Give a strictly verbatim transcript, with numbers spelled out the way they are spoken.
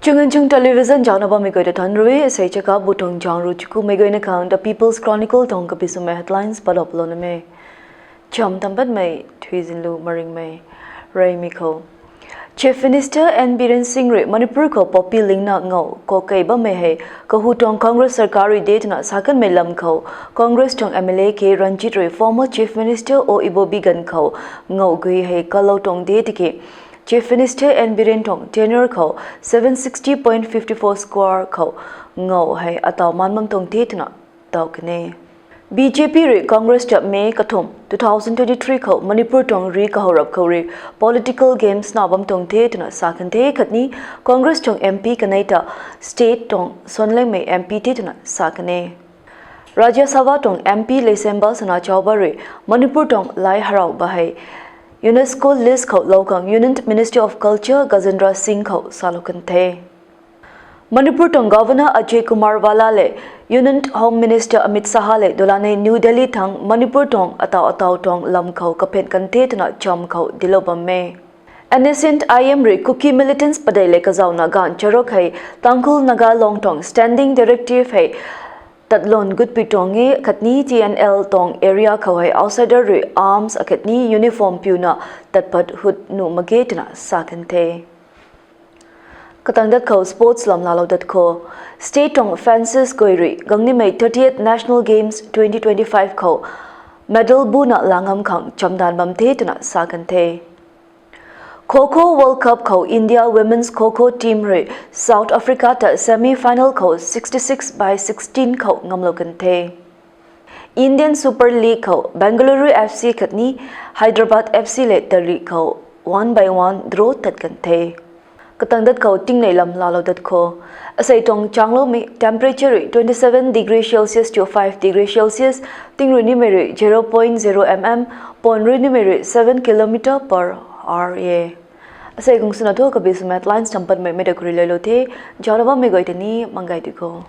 Chungan Chung Television zaucna bammei guay ta thanc rui, sei chaka bu tuang zauc ru chukumei guayna khang The People's Chronicle tuang kapi swmei headlines padop lou namei. Cham tam patmei thui zinlu maringmei reymei khou. Chief Minister N Biren Singh rui Manipur khou poppy lingna ngau kokei bammei hei kahu tuang Congress sarkar rui de twna sa kanmei lam khou, Congress tuang M L A K Ranjit rui former Chief Minister O Ibobi ganv khou ngau gui hei kalou tuang de tiki, Chief Minister N Biren tuang tenure khou seven sixty point fifty four square khou ngau hei ataw man bam tuang de twna taw kan e. B J P rui Congress ta May kathumh two thousand twenty three khou Manipur tuang ri kahou rap khou rui political games na bam tuang the twna sa kan the khatni Congress tuang M P kanei ta state tuang suanlengmei M P the twna sa kan e. Rajya Sabha tuang M P Leishemba Sinhachoba rui Manipur tuang Lai Harao ba hei UNESCO list khou lou khang Union Minister of Culture Gajendra Singh khou salou kan the. Manipur tuang Governor Ajay Kumar Bhalla le Union Home Minister Amit Shah le dulanei New Delhi thang Manipur tuang ataw ataw tuang lam khou kaphen kan the twna cham khou dilou bam e. Nascent I M rui Kuki militants padeih le kazauhna ganv charuk hei Tangkhul Naga Long tuang Standing Directive hei tatlon gutpui tuang e khatni T N L tuang area khou hei outsider rui arms akhatni uniform piuna tatpat hut nuh mak ge twna sa kan the. Katang dat khou sports lam laalou dat khou, state tuang Francis Goi rui gangnimei thirtieth National Games twenty twenty-five khou medal buna langam khang chamdan bam the twna sa kan the. Kho Kho World Cup khou India Women's Kho Kho team rui South Africa ta semi final khou sixty six by sixteen khou ngamlou kan the. Indian Super League khou Bengaluru F C khatni Hyderabad F C le tari khou one by one draw tat kan the. Katang dat khou tingnei lam laalou dat khou, asei tuang changloumei temperature rui twenty seven degree Celsius to five degree Celsius, ting rui nimei rui zero point zero mm, pon rui nimei rui seven kilometer per hour e. Asei kung swna thu kabi swmei headlines tam patmei mei da kuri leilou the. Zaucna bammei guay ta ni mangai di khou.